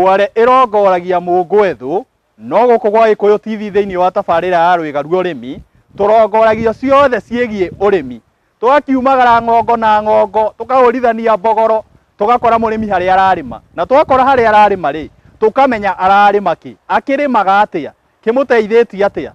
Ngware ĩrongoragia mũngwethũ, no gũkũ gwa Gĩkũyũ TV thĩinĩ wa tabarĩra ya Rwĩga rwa Ũrĩmi, tũrongoragio ciothe ciĩgiĩ ũrĩmi. Tũgakiumagara ng'ongo na ng'ongo, tũkahũrithania mbogoro, tũgakora mũrĩmi harĩa ararĩma. Na twakora harĩa ararĩma rĩ, tũkamenya ararĩma kĩ, akĩrĩmaga atĩa, kĩmũteithĩtie atĩa.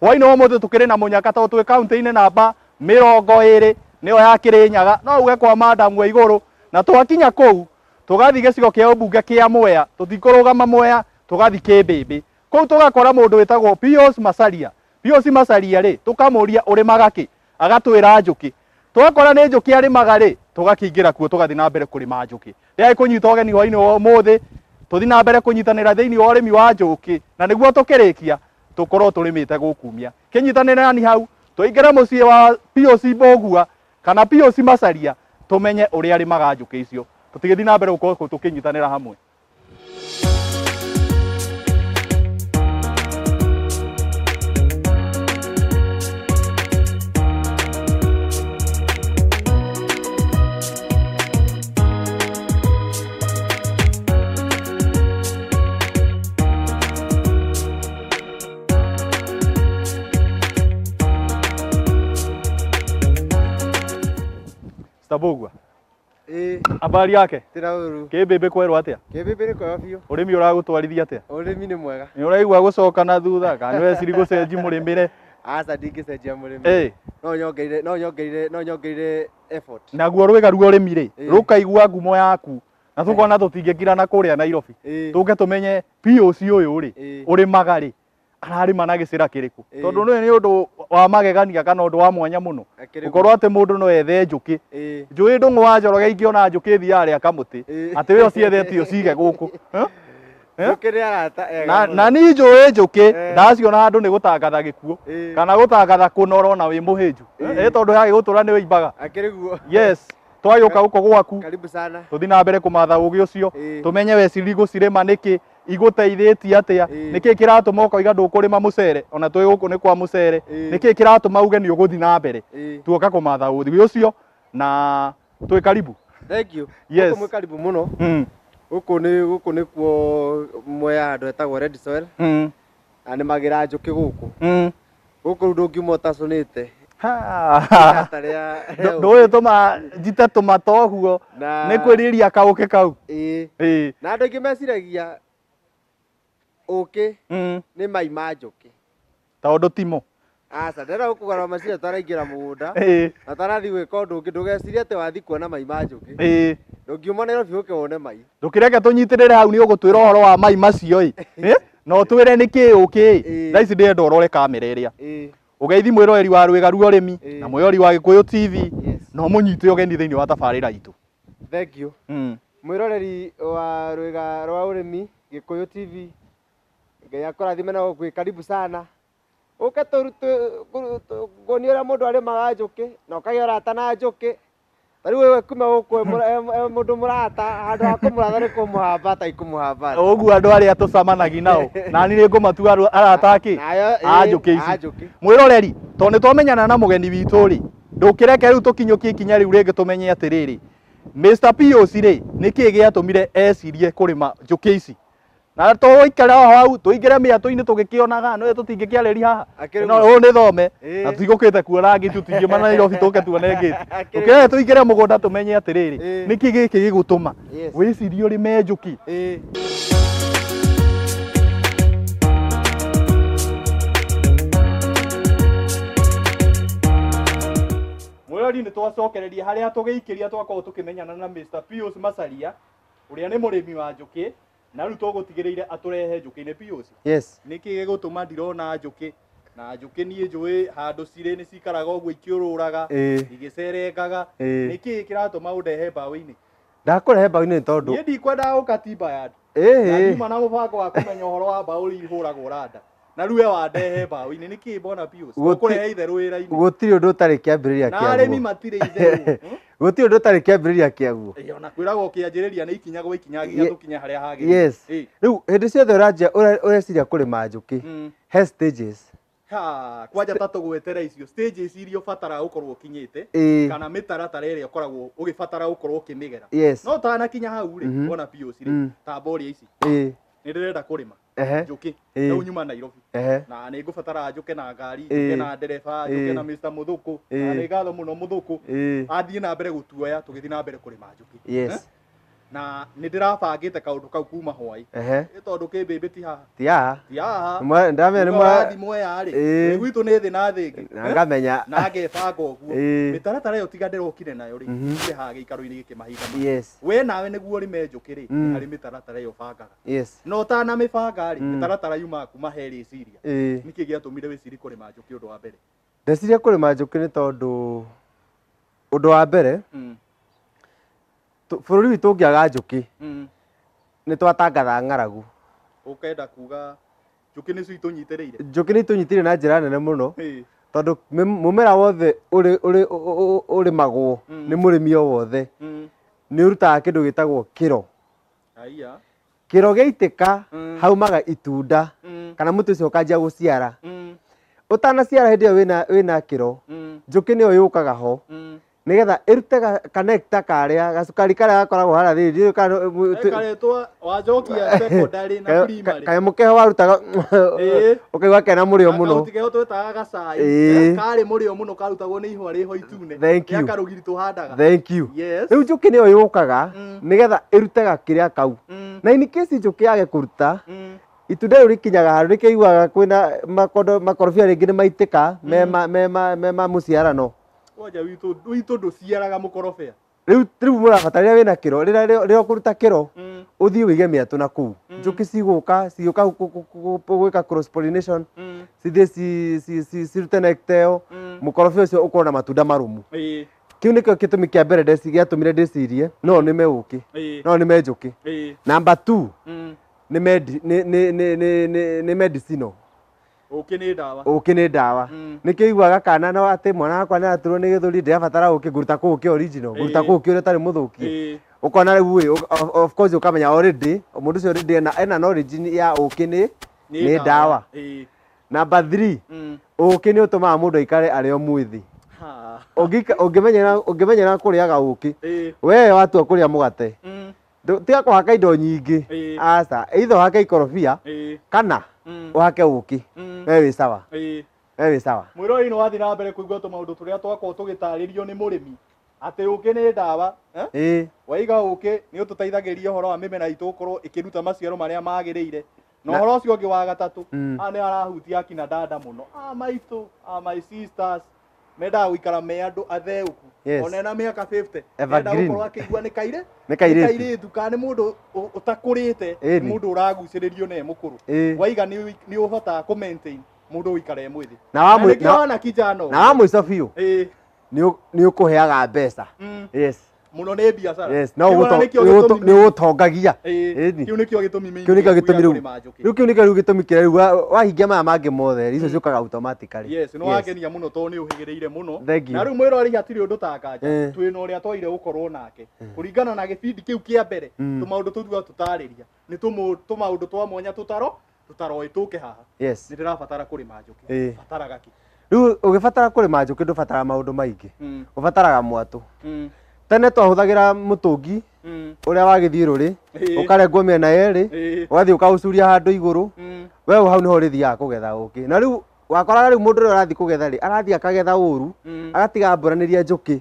Hwainĩ wa ũmũthĩ tũkĩrĩ na mũnyaka tondũ twĩ kaũntĩ-inĩ namba 20 nĩyo ya Kĩrĩnyaga, no uge kwa Madam Waigũrũ, na twakinya kũu tũgathiĩ gĩcigo kĩa ũmbunge kĩa Mwea, tũtikũrũgama Mwea, tũgathiĩ Kĩmbĩmbĩ. Kũu tũgakora mũndũ wĩtagwo Pius Macharia. Pius Macharia rĩ, tũkamũria ũrĩmaga kĩ? Agatwĩra njũkĩ. Twakora nĩ njũkĩ arĩmaga rĩ, tũgakĩingĩra kuo tũgathiĩ na mbere kũrĩma njũkĩ. Ndĩragĩkũnyita ũgeni hwainĩ wa ũmũthĩ, tũthiĩ na mbere kũnyitanĩra thĩinĩ wa ũrĩmi wa njũkĩ, na nĩguo tũkĩrĩkia tũkorwo tũrĩmĩte gũkumia. Kĩnyitanĩre nani hau, tũingĩre mũciĩ wa Pius Mbũgua kana Pius Macharia, tũmenye ũrĩa arĩmaga njũkĩ icio. Tũtigĩthiĩ na mbere gũkorwo tũkĩnyitanĩra hamwe. Stabogwa. Ĩĩ, Habari yake? tĩra ũru. Kĩmbĩmbĩ kwerwo atĩa? Kĩmbĩmbĩ nĩ kwega biũ. Ũrĩmi ũragũtwarithia atĩa? Ũrĩmi nĩ mwega. Nĩ ũraigua gũcoka na thutha kana nĩ weciri gũcenji mũrĩmĩre? Aca ndingĩcenjia mũrĩmi. Ĩĩ. No nyongereire, no nyongereire, no nyongereire effort. Naguo rwĩga rwa ũrĩmi rĩ, Ĩĩ. rũkaigua ngumo yaku na tũkona tũtingĩkira na kũrĩa Nairobi. Ĩĩ. Tũke tũmenye POC ũyũ rĩ, Ĩĩ. ũrĩmaga rĩ, ararĩma na gĩcĩra kĩrĩkũ? Ĩĩ. Tondũ nĩ ũndũ wa magegania kana ũndũ wa mwanya mũno. Akĩrĩ Gũkorwo atĩ mũndũ no ethe njũkĩ. Ĩĩ. Njũĩ ndũng'ũ wa Njoroge ingĩona njũkĩ thiaga rĩa kamũtĩ. Ĩĩ. Atĩ we ũciethete ũcige gũkũ. Eh? Eh? Njũkĩ nĩ arata ega Na, mũno. na ni njũĩ njũkĩ Eh. ndaciona handũ nĩ gũtangatha gĩkuũ Ĩĩ. kana gũtangatha kũnora ona wĩ mũhĩnju. Ĩĩ. Ĩ tondũ yagĩgũtũra nĩ wĩimbaga. Akĩrĩ guo. Yes, twagĩũka gũkũ gwaku Karibu sana. tũthiĩ na mbere kũmatha ũgĩ ũcio Ĩĩ. tũmenye weciri gũcirĩma nĩkĩ igũteithĩtie atĩa Ĩĩ. nĩkĩ kĩratũma ũkoiga ndũkũrĩma mũcere ona twĩ gũkũ nĩ kwa mũcere Ĩĩ. nĩkĩ kĩratũma uge nĩ ũgũthiĩ na mbere Ĩĩ. tuoka kũmatha ũgĩ ũcio na twĩ karibu. Thank you. Yes. Gũkũ mwĩ karibu mũno. Gũkũ nĩ gũkũ nĩkuo Mwea handũ hetagwo Red Soil. Na nĩmagĩra njũkĩ gũkũ. Gũkũ rĩu ndũngiuma ũtacũnĩte. Ha. Itata rĩa Ndũĩ tũma njite tũmata ũguo Na nĩ kwĩrirĩria kaũkĩ kau. Ĩĩ. Ĩĩ. Na andũ aingĩ meciragia ũkĩ nĩ mai ma njũkĩ. Tondũ timo. Aca, ndĩrenda gũkũgarũra meciria tũtaraingĩra mũgũnda Ĩĩ. na tũtarathiĩ gwĩka ũndũ ũngĩ ndũgecirie atĩ wathiĩ kuona mai ma njũkĩ. Ĩĩ. Ndũngiuma Nairobi ũke wone mai. Ndũkĩreke tũnyitĩrĩre hau nĩ ũgũtwĩra ũhoro wa mai macio ĩ. Ĩ? Na ũtwĩre nĩ kĩ ũkĩ ĩ. Ĩĩ. Thaa ici ndĩrenda ũrore kamera ĩrĩa. Ĩĩ. Ũgeithi mwĩroreri wa Rwĩga rwa Ũrĩmi Ĩĩ. na mwĩroreri wa Gĩkũyũ TV Yes. na ũmũnyite ũgeni thĩinĩ wa tabarĩra itũ. Thank you. Mwĩroreri wa Rwĩga rwa Ũrĩmi Gĩkũyũ TV Ngai akũrathime na gũkwĩ karibu sana. Ũke nguonie ũrĩa mũndũ arĩmaga njũkĩ na ũkagĩa ũrata na njũkĩ. Ta rĩu wewe kuma gũkũ e mũndũ mũrata handũ ha kũmũratha nĩ kũmũhambata ikũmũhambata. Ũguo andũ arĩa tũcamanagia nao na niĩ nĩ ngũmatua arata akĩ? Nayo, A ĩĩ, njũkĩ ici. a njũkĩ. Mwĩroreri, tondũ nĩ twamenyana na mũgeni witũ rĩ, ndũkĩreke rĩu tũkinyũkie ikinya rĩu rĩngĩ tũmenye atĩrĩrĩ, Mr. Pius rĩ, nĩkĩ gĩatũmire ecirie kũrĩma njũkĩ ici? Na tũikare o hau tũingĩre mĩatũ-inĩ tũgĩkĩonaga no tũtingĩkĩarĩria haha. Akĩrĩ No guo. ũũ nĩ thome Ĩĩ. na tũtigũkĩte kuona ngĩti tũtingiuma Nairobi tũke tuone ngĩti. Akĩrĩ Tũkĩreke tũingĩre mũgũnda tũmenye atĩrĩrĩ, Ĩĩ. nĩkĩ gĩkĩ gĩgũtũma Yes. wĩcirie ũrĩme njũkĩ? Ĩĩ. Mwĩrori nĩ twacokereria harĩa tũgĩikĩria twakorwo tũkĩmenyana na Mr. Pius Macharia ũrĩa nĩ mũrĩmi wa njũkĩ na rĩu tũgũtigĩrĩire atũrehe njũkĩ-inĩ. Pius, Yes. nĩkĩ gĩgũtũma ndirona njũkĩ na njũkĩ niĩ njũĩ handũ cirĩ nĩ cikaraga ũguo ikĩũrũraga Ĩĩ. igĩcerengaga Ĩĩ. nĩkĩ kĩratũma ũndehe mbaũ-inĩ? Ndakũrehe mbaũ-inĩ nĩ tondũ Niĩ ndikwendaga gũka timba yard. Ĩĩ. Na ndiuma na mũbango wa kũmenya ũhoro wa mbaũ ũrĩa ihũragwo randa. Na rĩu we wandehe mbaũ-inĩ nĩkĩ mbona Pius? Ũkũrehe itherũ wĩra-inĩ. Gũtirĩ ũndũ ũtarĩ kĩambĩrĩria Na arĩmi kĩaguo. matirĩ itherũ. Gũtirĩ ũndũ ũtarĩ kĩambĩrĩria kĩaguo. Ĩĩ, ona kwĩragwo kĩanjĩrĩria nĩ ikinya gwa ikinya nginya tũkinye harĩa hagĩrĩire. Yes. Ĩĩ. Rĩu hĩndĩ ciothe ũranjia ũreciria kũrĩma njũkĩ. He stages. Ha, kwanja ta tũgwetere icio stages iria ũbataraga gũkorwo ũkinyĩte kana mĩtaratara ĩrĩa ũkoragwo ũgĩbatara gũkorwo ũkĩmĩgera. No ũtanakinya hau rĩ, wona POC rĩ, ta mboria ici, nĩ ndĩrenda kũrĩma njũkĩ rĩu nyuma Nairobi, na nĩ ngũbatara njũke na ngari, njũke na ndereba, njũke na Mr. Mũthũkũ, na nĩ ngatho mũno Mũthũkũ athiĩ na mbere gũtuoya tũgĩthiĩ na mbere kũrĩma njũkĩ. Na nĩ ndĩrabangĩte kaũndũ kau kuma hwaĩ. Ĩ tondũ kĩmbĩmbĩ ti haha, Ti haha. Ti haha. Ndamenya nĩ Uga wathi mwea rĩ, gwitũ nĩ thĩ na thĩ ĩngĩ. Na ngamenya. Na ngebanga ũguo. Mĩtaratara ĩyo tiga ndĩrokire nayo rĩ, ndĩ haha gĩikaro-inĩ gĩkĩ mahinda maya. We nawe nĩguo ũrĩme njũkĩ rĩ, nĩ harĩ mĩtaratara ĩyo ũbangaga. Na ũtanamĩbanga rĩ, mĩtaratara yumaga kuma he rĩciria. Nĩkĩ gĩatũmire wĩcirie kũrĩma njũkĩ ũndũ wa mbere? Ndeciria kũrĩma njũkĩ nĩ tondũ ũndũ wa mbere, bũrũri witũ ũngĩaga njũkĩ, nĩ twatangatha ng'aragu. Ũkenda kuga njũkĩ nĩcio itũnyitĩrĩire? Njũkĩ nĩ itũnyitĩrĩire na njĩra nene mũno, tondũ mũmera wothe ũrĩmagwo nĩ mũrĩmi o wothe, nĩ ũrutaga kĩndũ gĩtagwo kĩro. Haiya. Kĩro gĩaitĩka, haumaga itunda, kana mũtĩ ũcio ũkanjia gũciara. Ũtanaciara hĩndĩ ĩyo wĩna kĩro, njũkĩ nĩyo yũkaga ho, nĩgetha ĩrute ka nectar karĩa, gacukari karĩa gakoragwo harĩa thĩinĩ, ndiũĩ kana Karetwo wanjokia secondary na primary. Kanyamũ keho warutaga, ũkaigua kena mũrĩo mũno. Kahuti keho twetaga gacai. Karĩ mũrĩo mũno, karutagwo nĩ ihũa rĩho itune. Thank you. Rĩa karũgiri tũhandaga. Thank you. Rĩu njũkĩ nĩyo yũkaga, nĩgetha ĩrute gakĩrĩa kau. Na in case njũkĩ yage kũruta, itunda rĩu rĩkinyaga handũ rĩkĩiguaga kwĩna makondo, makorobia rĩngĩ nĩ maitĩka, me ma mũciarano. Kwanja witũ ndũciaraga mũkorobia. Rĩu mũrabatara rĩrĩa wĩna kĩro, rĩrĩa ũkũruta kĩro, ũthiĩ ũige mĩatũ na kũu. Njũkĩ cigũka, cigũka gwĩka cross pollination, cithiĩ cirute nectar ĩyo, mũkorobia ũcio ũkorwo na matunda marũmu. Kĩu nĩkĩo gĩtũmi kĩa mbere gĩatũmire ndĩcirie no nĩme ũkĩ, no nĩme njũkĩ. Number 2, nĩ medicinal. Ũkĩ nĩ ndawa. Ũkĩ nĩ ndawa. Nĩkĩo iguaga kana no atĩ mwana wakwa nĩ araturwo nĩ gĩthũri, ndĩrabatara ũkĩ, ngũruta kũ ũkĩ original, ngũruta kũ ũkĩ ũrĩa ũtarĩ mũthũkie. Ũkona rĩu ĩ, of course ũkamenya already mũndũ ũcio already ena knowledge ya ũkĩ nĩ ndawa. Number 3, ũkĩ nĩ ũtũmaga mũndũ aikare arĩ o mwĩthĩ. Ũngĩmenyera kũrĩaga ũkĩ, we watua kũrĩa mũgate, tiga kũhaka indo nyingĩ. Aca, either ũhake ikorobia, kana ũhake ũkĩ. We wĩ sawa. We wĩ sawa. Mwĩroreri nĩ wathiĩ na mbere kũigua tũmaũndũ tũrĩa twakorwo tũgĩtarĩrio nĩ mũrĩmi atĩ ũkĩ nĩ ndawa, eh? Waiga ũkĩ nĩ ũtũteithagĩrĩria ũhoro wa mĩmera itũ gũkorwo ĩkĩruta maciaro marĩa magĩrĩire. Na ũhoro ũcio ũngĩ wa gatatũ, haha nĩ arahutia akina dada mũno, a maitũ, a my sisters, mendaga gũikara me andũ atheũku. Ona ena mĩaka 50, Evergreen. enda gũkorwo akĩigua nĩ kaire, Nĩ kairĩtu. Nĩ kairĩtu, kana nĩ mũndũ ũtakũrĩte, nĩ mũndũ ũragucĩrĩrio na e mũkũrũ. Waiga nĩ ũhotaga kũ maintain mũndũ gũikara e mwĩthĩ. Na Na nĩkĩo wana kijana ũguo. Na wa mũico biũ, nĩ ũkũheaga mbeca. Yes. Mũno nĩ biacara. Yes, no Kĩu ona nĩkĩo gĩtũmi nĩ ũgũtongagia. Kĩu nĩkĩo gĩtũmi main Kĩu nĩkĩo gĩtũmi rĩu. kũrĩma njũkĩ. Rĩu kĩu nĩkĩo rĩu gĩtũmi kĩrĩa rĩu wahingia maya mangĩ mothe, icio ciũkaga automatically. Yes, nĩ wangenia mũno tondũ nĩ ũhĩgĩrĩire mũno. Thank you. Na rĩu mwĩroreri hatirĩ ũndũ ta nganja. Twĩna ũrĩa twaire gũkorwo nake. Kũringana na gĩbindi kĩu kĩa mbere, tũmaũndũ tũu tuga tũtarĩria. Nĩ tũmaũndũ twa mwanya tũtaroĩ tũke haha. Nĩ ndĩrabatara kũrĩma njũkĩ. Bataraga kĩ? Rĩu ũgĩbatara kũrĩma njũkĩ ndũbataraga maũndũ maingĩ. Ũbataraga mwatũ. Tene twahũthagĩra mũtũngi ũrĩa wa gĩthiũrũrĩ, ũkarengwo mĩena yerĩ, ũgathiĩ ũkaũcuria handũ igũrũ. We hau nĩho ũrĩthiaga kũgetha ũkĩ. Na rĩu wakoraga rĩu mũndũ ũrĩa ũrathiĩ kũgetha rĩ, arathiĩ akagetha ũru, agatiga mbũranĩria njũkĩ.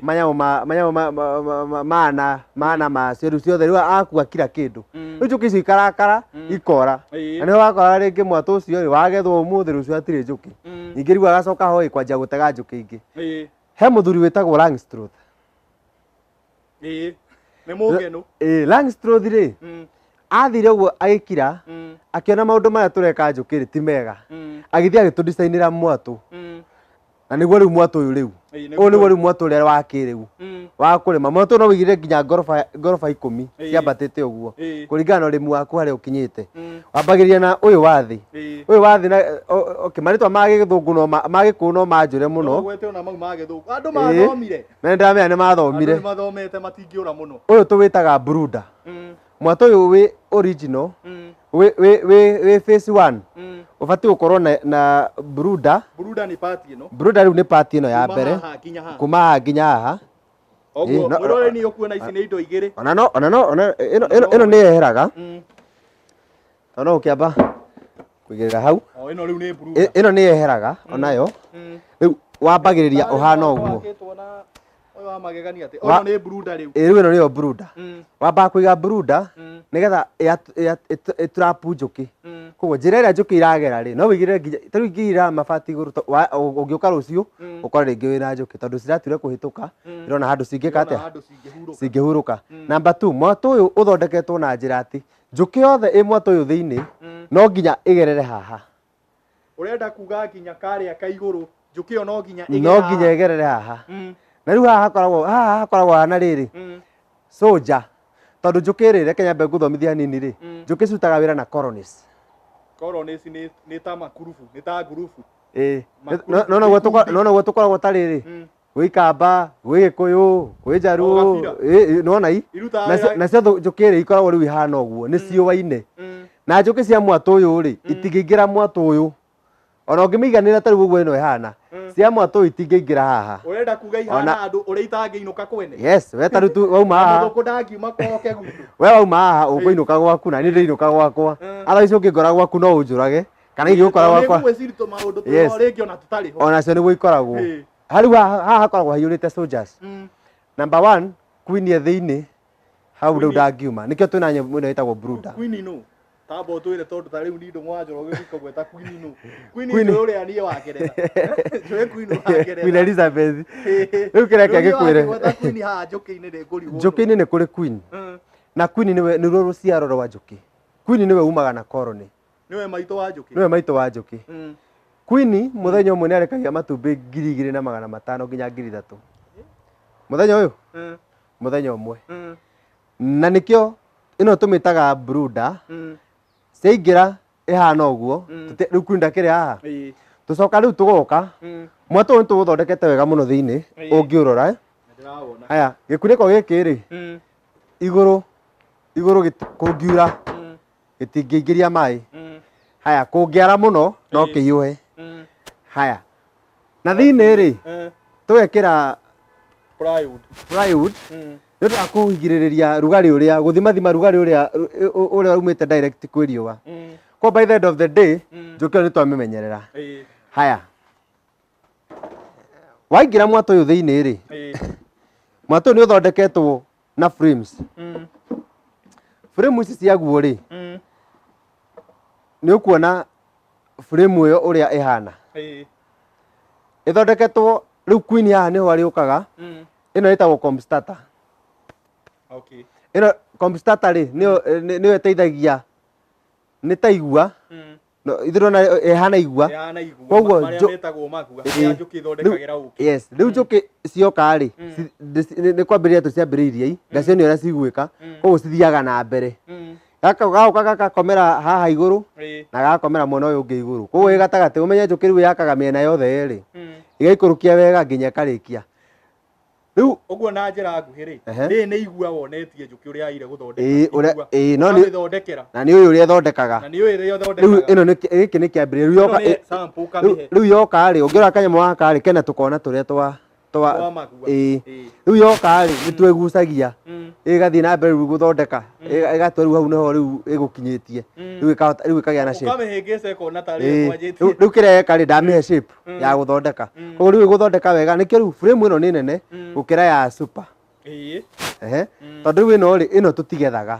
Manyamũ ma, manyamũ ma, ma, ma, ma, mana, mana macio rĩu ciothe rĩu akua kila kĩndũ. Rĩu njũkĩ icio ikarakara, ikora. Na nĩho wakoraga rĩngĩ mwatũ ũcio rĩ, wagethwo ũmũthĩ rũciũ hatirĩ njũkĩ. Ningĩ rĩu agacoka ho ĩ kwanjia gũtega njũkĩ ingĩ. He mũthuri wĩtagwo Langstroth. Nĩ mũngenu. Langstroth rĩ, athire ũguo agĩkira, akĩona maũndũ marĩa tũreka njũkĩ rĩ ti mega. Agĩthiĩ agĩtũdicainĩra mwatũ. Na nĩguo rĩu mwatũ ũyũ rĩu. Nĩguo. Ũyũ nĩguo rĩu mwatũ ũrĩa wa kĩrĩu. Wa kũrĩma. Mwatũ no ũigĩrĩre nginya ngoroba 10 ciambatĩte ũguo. Kũringana na ũrĩmi waku harĩa ũkinyĩte. Wambagĩrĩria na ũyũ wa thĩ. Ũyũ wa thĩ na, okay, marĩtwa ma gĩthũngũ no ma gĩkũyũ no manjũre mũno. No ũgwete ona mau ma gĩthũngũ. Andũ mathomire. Na nĩ ndĩramenya nĩ mathomire. Andũ nĩ mathomete matingĩũra mũno. Ũyũ tũwĩtaga brooder. Mwatũ ũyũ wĩ original, wĩ phase 1. Ũbatiĩ gũkorwo na brooder. Brooder nĩ part ĩno. Brooder rĩu nĩ part ĩno ya Kuma mbere. haha nginya haha. Kuma haha nginya haha. Oguo Ĩĩ, no- mwĩroreri nĩ ũkuona ici nĩ indo igĩrĩ. Ona no ona no ona ĩno nĩ yeheraga. Tondũ no ũkĩamba kũigĩrĩra hau. O ĩno rĩu nĩ brooder. Ĩno nĩ yeheraga onayo. Rĩu wambagĩrĩria Tarĩ ũhana mwako ũguo. wakĩtwo na ũyũ wa magegania atĩ ĩno nĩ brooder rĩu. Ĩ, rĩu ĩno nĩyo brooder. Wambaga kũiga brooder nĩgetha ĩtrap njũkĩ. Koguo njĩra ĩrĩa njũkĩ iragera rĩ, no wĩigĩrĩre nginya ta rĩu ingĩigĩrĩra mabati igũrũ ũngĩũka rũciũ ũkore rĩngĩ wĩna njũkĩ tondũ ciratuire kũhĩtũka irona handũ cingĩka Irona atĩa? handũ cingĩhurũka. Cingĩhurũka. Number 2, mwatũ ũyũ ũthondeketwo na njĩra atĩ njũkĩ yothe ĩ mwatũ ũyũ thĩinĩ no nginya ĩgerere haha. Ũrenda kuga nginya karĩa ka igũrũ njũkĩ ĩyo no nginya ĩgere No haha. nginya ĩgerere haha. Na rĩu haha hakoragwo hana rĩrĩ soldier, tondũ njũkĩ rĩ, reke nyambe ngũthomithie hanini rĩ, njũkĩ cirutaga wĩra na colonies. Colonies nĩ ta makurubu, nĩ ta ngurubu. Ĩĩ. Makurubu, No ikundi. No noguo tũkoragwo ta rĩrĩ, gwĩ Ikamba, gwĩ Gĩkũyũ, gwĩ Njaruo, O gabira. ĩĩ, nĩwona i? Irutaga Nacio wĩra- nacio njũkĩ rĩ ikoragwo rĩu ihana ũguo, nĩ ciũaine. Na njũkĩ cia mwatũ ũyũ rĩ, itingĩingĩra mwatũ ũyũ. Ona ũngĩmĩiganĩra ta rĩu ũguo ĩno ĩhana, cia mwatũ ũyũ itingĩingĩra haha. Ũrenda kuga ihana andũ ũrĩa itangĩinũka kwene. Yes, we ta rĩu wauma Na haha. mũthũngũ ndangiuma kwao gwitũ. We wauma haha ũkũinũka gwaku na niĩ ndĩinũka gwakwa. Otherwise ũngĩngora gwaku no ũnjũrage kana ingĩgũkora gwakwa. Nĩ ngwĩciria tũmaũndũ Yes. tũrĩa rĩngĩ ona tũtarĩ ho. Onacio nĩguo ikoragwo. Harĩu haha hakoragwo haiyũrĩte soldiers. Number 1, queen e thĩinĩ hau rĩu Queen- ndangiuma. Nĩkĩo twĩna nyamũ ĩno ĩtagwo brooder. Queen nũ? Tamba ũtwĩre tondũ ta rĩu niĩ Ndũng'ũ wa Njoroge gũkũgweta Queen nũ. Queen Queen- njũĩ ũrĩa niĩ wa Ngeretha. Njũĩ Queen wa Ngeretha. Queen Elizabeth. Rĩu kĩrĩa Rĩu niĩ ngĩkwĩre. wakĩgweta Queen haha njũkĩ-inĩ nĩngũrigwo nũ. Njũkĩ-inĩ nĩ kũrĩ queen. Na queen nĩwe nĩruo rũciaro rwa njũkĩ. Queen nĩwe umaga na colony. Nĩwe maitũ wa njũkĩ. Nĩwe maitũ wa njũkĩ. Queen mũthenya ũmwe nĩarekagia matumbĩ 2500 nginya 3000. Mũthenya ũyũ? Mũthenya ũmwe. Na nĩkĩo ĩno tũmĩtaga brooder. Ciaingĩra ĩhana ũguo, rĩu queen ndakĩrĩ haha. Tũcoka rĩu tũgoka, mwatũ ũyũ nĩtũũthondekete wega mũno thĩinĩ, ũngĩũrora. Nĩndĩrawona. Haya, gĩkunĩko gĩkĩ rĩ, igũrũ igũrũ kũngiura gĩtingĩingĩria maĩ. Haya, kũngĩara mũno no kĩhiũhe. Haya, na thĩinĩ rĩ, tũgekĩra Plywood. Plywood nĩ ũndũ wa kũgirĩrĩria rugarĩ ũrĩa, gũthimathima rugarĩ ũrĩa ũrĩa umĩte direct kwĩ riũa. Kwa by the end of the day, njũkĩ ĩyo nĩ twamĩmenyerera. Haya, waingĩra mwatũ ũyũ thĩinĩ rĩ, mwatũ ũyũ nĩ ũthondeketwo na frames. Frame ici ciaguo rĩ, nĩ ũkuona frame ĩyo ũrĩa ĩhana. Ĩthondeketwo rĩu queen haha nĩho arĩũkaga. Ĩno ĩtagwo comb starter. Ĩno comb starter rĩ, nĩyo ĩteithagia, nĩ ta igua. No, ithuĩ ndona ĩhana igua. Ĩhana igua. Koguo Marĩa metagwo magua, Ĩĩ. harĩa njũkĩ ithondekagĩra ũkĩ. Yes, rĩu njũkĩ cioka rĩ, nĩ kwambĩrĩria tũciambĩrĩirie i, ngacionia ũrĩa cigwĩka, koguo cithiaga na mbere. Gaka gaũka gagakomera haha igũrũ, na gagakomera mwena ũyũ ũngĩ igũrũ. Koguo ĩ gatagatĩ, ũmenye njũkĩ rĩu yakaga mĩena yothe yerĩ. Ĩgaikũrũkia wega nginya ĩkarĩkia. Rĩu Ũguo na njĩra nguhĩ rĩ, rĩrĩ nĩ igua wonetie njũkĩ ũrĩa yagĩrĩire gũthondeka. Ĩĩ, ũrĩa- Igua. ĩĩ, no nĩ- Ũkamĩthondekera. Na nĩ ũyũ ũrĩa ĩthondekaga. Na nĩ ũyũ ũrĩa Rĩu ĩthondekaga. ĩno nĩ gĩkĩ nĩ kĩambĩrĩria. Rĩu yoka Ĩno nĩ sample ũkamĩhe. Rĩu yoka rĩ, ũngĩrora kanyamũ gaka rĩ, kena tũkona tũrĩa twa Twa magua. Ĩĩ. Ĩĩ. Rĩu yoka rĩ, nĩ twĩgucagia. Ĩgathiĩ na mbere rĩu gũthondeka. Ĩgatua rĩu hau nĩho rĩu ĩgũkinyĩtie. Rĩu ĩkahota, rĩu ĩkagĩa na shape. Ũkamĩhĩngĩca ĩkona tarĩ Ĩĩ. ĩkwanjĩtie. Rĩu kĩrĩa ĩka rĩ, ndamĩhe shape ya gũthondeka. Koguo rĩu ĩgũthondeka wega, nĩkĩo rĩu frame ĩno nĩ nene gũkĩra ya super. Ehe. Tondũ rĩu ĩno rĩ, ĩno tũtigethaga.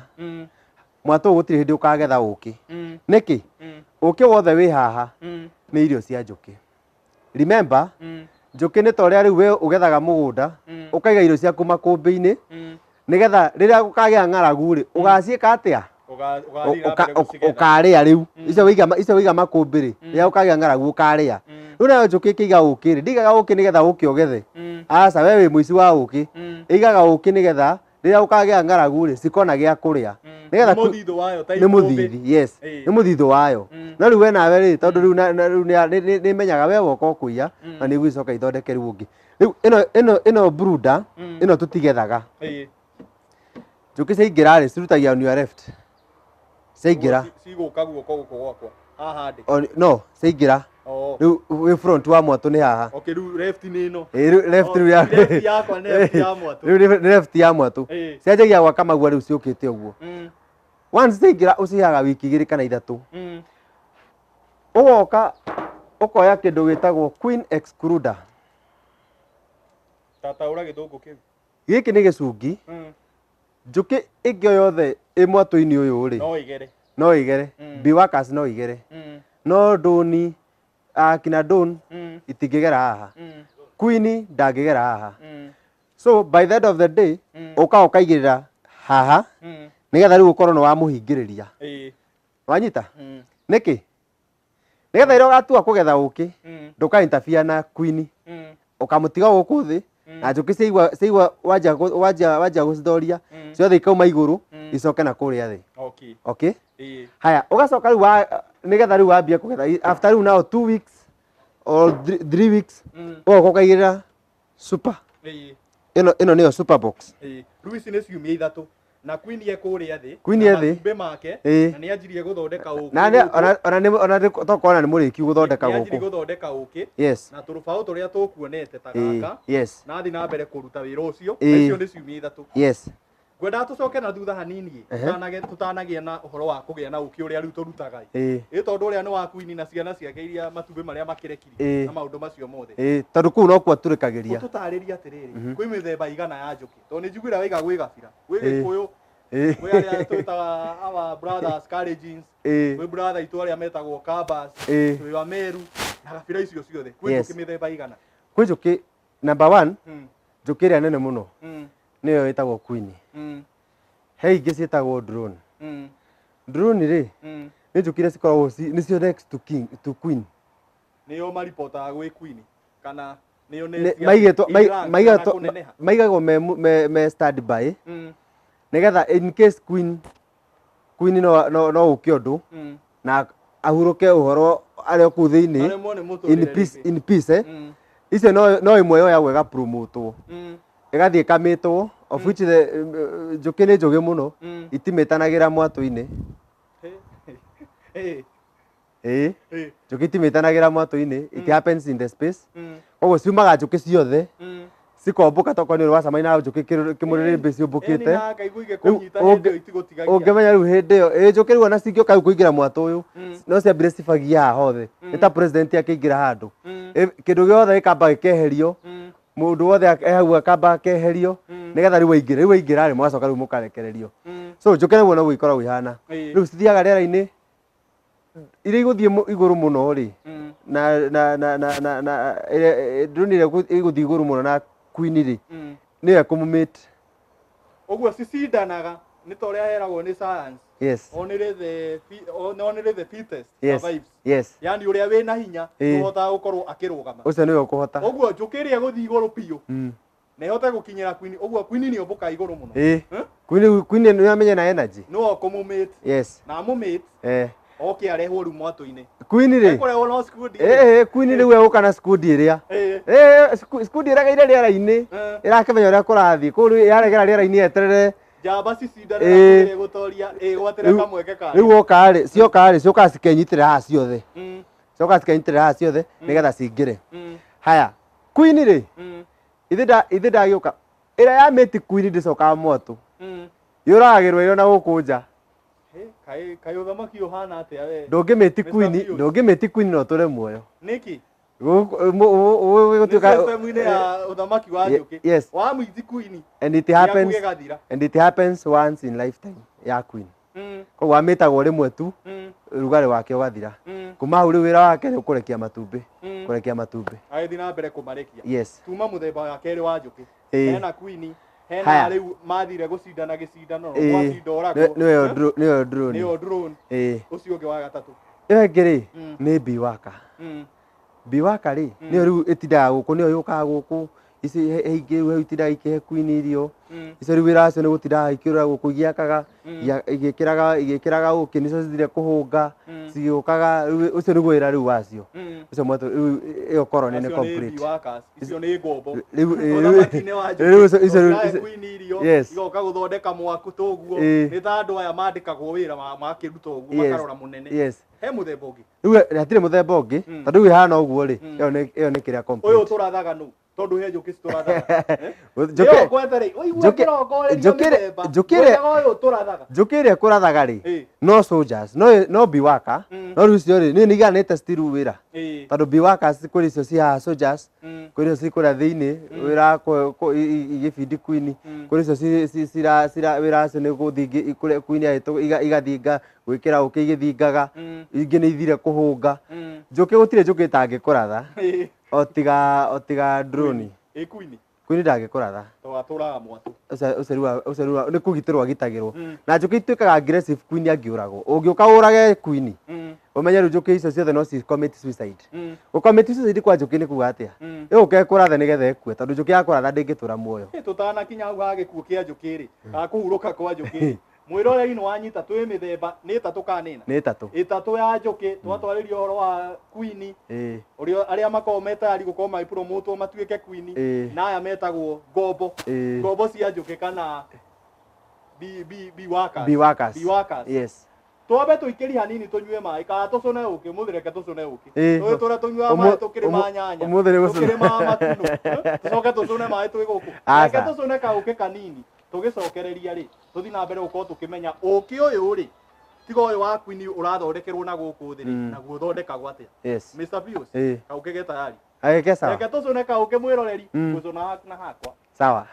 Mwatũ ũyũ gũtirĩ hĩndĩ ũkagetha ũkĩ. Nĩkĩ? Ũkĩ wothe wĩ haha nĩ irio cia njũkĩ. Remember, njũkĩ nĩ ta ũrĩa rĩu we ũgethaga mũgũnda, ũkaiga irio ciaku makũmbĩ-inĩ, nĩgetha rĩrĩa gũkagĩa ng'aragu rĩ, ũgaciĩka atĩa? Ũgathiĩ na mbere gũcigetha. Ũkarĩa rĩu. Icio waiga makũmbĩ rĩ, rĩrĩa gũkagĩa ng'aragu ũkarĩa. Rĩu nayo njũkĩ ĩkĩiga ũkĩ rĩ, ndĩigaga ũkĩ nĩgetha ũkĩ ũgethe. Aca, we wĩ mũici wa ũkĩ. Ĩigaga ũkĩ nĩgetha rĩrĩa gũkagĩa ng'aragu rĩ, cikona gĩa kũrĩa. Nĩgetha Nĩ mũthithũ wayo ta nĩ ikũmbĩ. mũthithi, yes. Nĩ mũthithũ wayo. No rĩu we nawe rĩ, tondũ rĩu rĩu nĩ ĩmenyaga we woka ũkũiya, na nĩ ĩgũcoka ithondeke rĩu ũngĩ. Rĩu ĩno brooder, ĩno tũtigethaga. Njũkĩ ciaingĩra rĩ, cirutagia on your left. Ciaingĩra. Cigũka guoko gũkũ gwakwa. Haha ndĩ. No ciaingĩra. Oh. Rĩu wĩ front wa mwatũ nĩ haha. Okay, rĩu left nĩ ĩno. Ĩĩ, rĩu left Oh, rĩu ya left yakwa nĩ left ya mwatũ. Rĩu nĩ left ya mwatũ. Ĩĩ. Cianjagia gwaka magua rĩu ciũkĩte ũguo. Once ciaingĩra ũciheaga wiki 2 kana 3. Ũgoka ũkoya kĩndũ gĩtagwo queen excluder. Tataũra gĩthũngũ kĩu. Gĩkĩ nĩ gĩcungi. Njũkĩ ĩngĩ o yothe ĩ mwatũ-inĩ ũyũ rĩ, No ĩgere. No ĩgere. Bee workers no igere. No ndũni, akina ndũn itingĩgera haha. Queen ndangĩgera haha. So by the end of the day, ũkaga ũkaigĩrĩra haha nĩgetha rĩu ũkorwo nĩ wamũhingĩrĩria. Wanyita? Nĩkĩ? Nĩgetha rĩrĩa ũgatua kũgetha ũkĩ, ndũka interfere na queen. Ũkamũtiga gũkũ thĩ na njũkĩ ciaigua ciaigua wanjia wanjia wanjia gũcithoria ciothe ikauma igũrũ icoke na kũrĩa thĩ. Okay. Okay? Ĩĩ. Haya, ũgacoka rĩu nĩgetha rĩu wambie kũgetha after rĩu now 2 weeks or 3 weeks ũgoka ũkaigĩrĩra super. Ĩĩ. Ĩno nĩyo super box. Ĩĩ. Rĩu ici nĩ ciumia 3 na queen e kũrĩa thĩ. Queen na e thĩ. Matumbĩ make. Ĩĩ. Na nĩ anjirie gũthondeka ũkĩ. Na nĩ ona nĩ ona nĩ tokorwo nĩ mũrĩkiu gũthondeka Nĩ anjirie gũkũ. gũthondeka ũkĩ. Yes. Na tũrũbaũ tũrĩa tũkuonete ta Ĩĩ. gaka. Yes. Na athiĩ na mbere kũruta wĩra ũcio. Ĩĩ. Na icio nĩ ciumia 3. Yes. Ngwendaga tũcoke na thutha hanini Ehe. tũtanagĩa na ũhoro wa kũgĩa na ũkĩ ũrĩa rĩu tũrutaga. Ĩĩ. Ĩ tondũ ũrĩa nĩ wa queen na ciana ciake iria matumbĩ marĩa makĩrekirie Ĩĩ. na maũndũ macio mothe. Ĩĩ, tondũ kũu nokuo atũrĩkagĩria. Ũtũtarĩrie atĩrĩrĩ, kwĩ mĩthemba igana ya njũkĩ? Tondũ nĩ njiguire waiga gwĩ gabira, gwĩ Ĩĩ. Gĩkũyũ, Ĩĩ. gwĩ arĩa twĩtaga our brothers Kalenjins, Ĩĩ. gwĩ brother itũ arĩa metagwo Kambas, Ĩĩ. twĩ wa Meru na gabira icio ciothe. Kwĩ Yes. njũkĩ mĩthemba igana? Kwĩ njũkĩ number 1, njũkĩ ĩrĩa nene mũno nĩyo ĩtagwo queen. He ingĩ ciĩtagwo drone. Drone rĩ, nĩ njũkĩ iria cikoragwo nĩcio next to king, to queen. Nĩo maripotaga gwĩ queen kana nĩo Nĩ- maigĩtwo in mai- rank maigĩtwo kana kũneneha? maigagwo me stand by nĩgetha in case queen no ũke ũndũ na ahurũke ũhoro arĩ o kũu thĩinĩ Aremwo nĩ mũtũrĩre in peace, rĩngĩ. in peace, eh? Icio no ĩmwe yoyagwo ĩgapromotwo ĩgathiĩ ĩkamĩtwo, of which the njũkĩ nĩ njũgĩ mũno itimĩtanagĩra mwatũ-inĩ. Ĩĩ. Ĩĩ. Ĩĩ. Njũkĩ itimĩtanagĩra mwatũ-inĩ, it happens in the space. Koguo ciumaga njũkĩ ciothe cikombũka tokorwo nĩ ũrĩ wacemania na njũkĩ kĩmũrĩrĩmbĩ ciũmbũkĩte. Ĩni na ngaigua Rĩu igĩkũnyita hĩndĩ ĩyo itigũtigagia. ũngĩmenya rĩu hĩndĩ ĩyo ĩ njũkĩ rĩu ona cingĩũka rĩu kũingĩra mwatũ ũyũ no ciambire cibagie haha hothe, nĩ ta president akĩingĩra handũ. Kĩndũ gĩothe gĩkamba gĩkeherio, mũndũ wothe e hau akamba akeherio nĩgetha rĩu aingĩre. Rĩu aingĩra rĩ, mũgacoka rĩu mũkarekererio. So njũkĩ rĩu noguo ikoragwo ihana. Rĩu cithiaga rĩera-inĩ iria igũthiĩ igũrũ mũno rĩ, na na na na na na ĩrĩa drone ĩrĩa ĩgũthiĩ igũrũ mũno na queen rĩ, nĩyo ĩkũmũmate. Ũguo cicindanaga nĩ ta ũrĩa heragwo nĩ science. Yes. Only the fittest Yes. survives. Yes. Yani ũrĩa wĩna hinya Ĩĩ. nĩũhotaga gũkorwo akĩrũgama. Ũcio nĩwe ũkũhota. Ũguo njũkĩ ĩrĩa ĩgũthiĩ igũrũ biũ na ĩhote gũkinyĩra queen, ũguo queen nĩ ũmbũkaga igũrũ mũno. Ĩĩ. Eh? Queen nĩ amenye na energy. Nĩwe ũkũmũmate. Yes. Na amũmate oke arehwo rĩu mwatũ-inĩ. Queen rĩ. Ekũrehwo no skundi. Ĩĩ, queen rĩu egũka na skundi ĩrĩa. Ĩĩ. Ĩĩ, skundi ĩregeire rĩera-inĩ. Ĩrakĩmenya ũrĩa kũrathiĩ. Kũu rĩu yaregera rĩera-inĩ yeterere. Njamba cicindane Ĩĩ. na kũgeria gũtoria ĩgwatĩre Rĩu- kamweke kayo. Rĩu woka rĩ, cioka rĩ, ciũkaga cikenyitĩrĩra haha ciothe. Ciokaga cikenyitĩrĩra haha ciothe nĩgetha cingĩre. Haya, queen rĩ, ithe ndagĩũka. Ĩrĩa yamĩti queen ndĩcokaga mwatũ. Yũragagĩrwo ĩrĩ ona gũkũ nja. Kaĩ kaĩ ũthamaki ũhana atĩa we? Ndũngĩmĩti Mr. queen, Pius. ndũngĩmĩti queen no ũtũre muoyo. Nĩkĩ? Gũkũ- Nĩ gũtuĩka- system-inĩ ya ũthamaki wa njũkĩ. Yes. Wamwiti queen. And it Gĩaku happens, gĩgathira. and it happens once in lifetime ya queen. Koguo amĩtagwo rĩmwe tu, rugarĩ wake ũgathira. Kuma hau rĩu wĩra wake nĩ kũrekia matumbĩ, kũrekia matumbĩ. Agĩthiĩ na mbere kũmarekia. Yes. Tuma mũthemba wa kerĩ wa njũkĩ. Ĩĩ. Hena queen, hena Haya. rĩu mathire gũcindana gĩcindano, Ĩĩ. gwacinda oragwo. Nĩyo nĩyo drone. Nĩyo drone. Ĩĩ. Ũcio ũngĩ wa gatatũ. Ĩyo ĩngĩ rĩ, nĩ bee worker. Bee worker rĩ, nĩyo rĩu ĩtindaga gũkũ, nĩyo yũkaga gũkũ. Ici he ingĩ rĩu itindaga ikĩhe queen irio. Icio rĩu wĩra wacio nĩ gũtindaga ikĩũrũra gũkũ igĩakaga, igĩkĩraga, igĩkĩraga ũkĩ, nĩcio cithire kũhũnga, cigĩũkaga, rĩu ũcio nĩguo wĩra rĩu wacio. Ũcio mwatũ, rĩu ĩyo colony nĩ Acio nĩ complete. bee workers, icio nĩ ngombo. Rĩu, ĩĩ, Ũthamaki-inĩ wa njũkĩ, rĩu icio, icio rĩu, ũkahe icio- queen irio, Yes. igoka gũthondeka mwaku tũguo. Ĩĩ. Nĩ ta andũ aya mandĩkagwo wĩra makĩruta ũguo, Yes. makarora mũnene. Yes. He mũthemba ũngĩ? Rĩu hatirĩ mũthemba ũngĩ, tondũ rĩu ĩhana ũguo rĩ, ĩyo nĩ kĩrĩa Ũyũ complete. tũrathaga nũ? Tondũ he njũkĩ citũrathaga. Njũkĩ- Ĩyo ngwetha rĩ, ũigue kĩrongorerio mĩthemba. Ngwethaga ũyũ tũrathaga. Njũkĩ ĩrĩa ĩkũrathaga rĩ, no soldiers, no bee worker. No rĩu icio rĩ, niĩ nĩ iganĩte still wĩra, tondũ bee workers kũrĩ icio ci haha soldiers, kũrĩ icio ci kũrĩa thĩinĩ wĩra igĩbindi queen, kũrĩ icio cira wĩra wacio nĩ gũthingi kũrĩa queen igathinga gwĩkĩra ũkĩ igĩthingaga, ingĩ nĩ ithire kũhũnga. Njũkĩ gũtirĩ njũkĩ ĩtangĩkũratha, o tiga drone. Ĩ queen? Queen ndangĩkũratha. Tũgatũraga mwatũ. Ũcio rĩu nĩ kũgitĩrwo agitagĩrwo. Na njũkĩ ituĩkaga aggressive queen angĩũragwo. Ũngĩũka ũrage queen, ũmenye rĩu njũkĩ icio ciothe no ci commit suicide. Gũ commit suicide kwa njũkĩ nĩ kuga atĩa? Ĩgũka ĩkũrathe nĩgetha ĩkue, tondũ njũkĩ yakũratha ndĩngĩtũra muoyo. Ĩ, tũtanakinya hau ha gĩkuũ kĩa njũkĩ rĩ, kana kũhurũka kwa njũkĩ rĩ, mwĩroreri nĩ wanyita twĩ mĩthemba nĩ ĩtatũ kana nĩ ĩna? Nĩ ĩtatũ. Ĩtatũ ya njũkĩ. Twatwarĩria ũhoro wa queen, ũrĩa arĩa makoragwo me tayari gũkorwo magĩpromotwo matuĩke queen, na aya metagwo ngombo, ngombo cia njũkĩ kana bee workers. Bee workers. Bee workers. Yes. Twambe tũikĩrie hanini tũnyue maĩ kana tũcũne ũkĩ. Mũthĩ reke tũcũne ũkĩ. Tũĩ tũrĩa tũnyuaga maĩ tũkĩrĩ ma nyanya, Ũmũthĩ nĩ gũcũna. Tũkĩrĩ ma matunũ. Eh? Tũcoke tũcũne maĩ twĩ gũkũ. Aca. Reke tũcũne kaũkĩ kanini, tũgĩcokereria rĩ, tũthiĩ na mbere gũkorwo tũkĩmenya ũkĩ ũyũ rĩ, tiga ũyũ wa queen ũrathondekerwo na gũkũ thĩ rĩ, naguo ũthondekagwo atĩa? Mr. Pius, kaũkĩ ge tayari? Agĩke sawa. Reke tũcũne kaũkĩ, mwĩroreri. Gũcũna haku na hakwa. Sawa.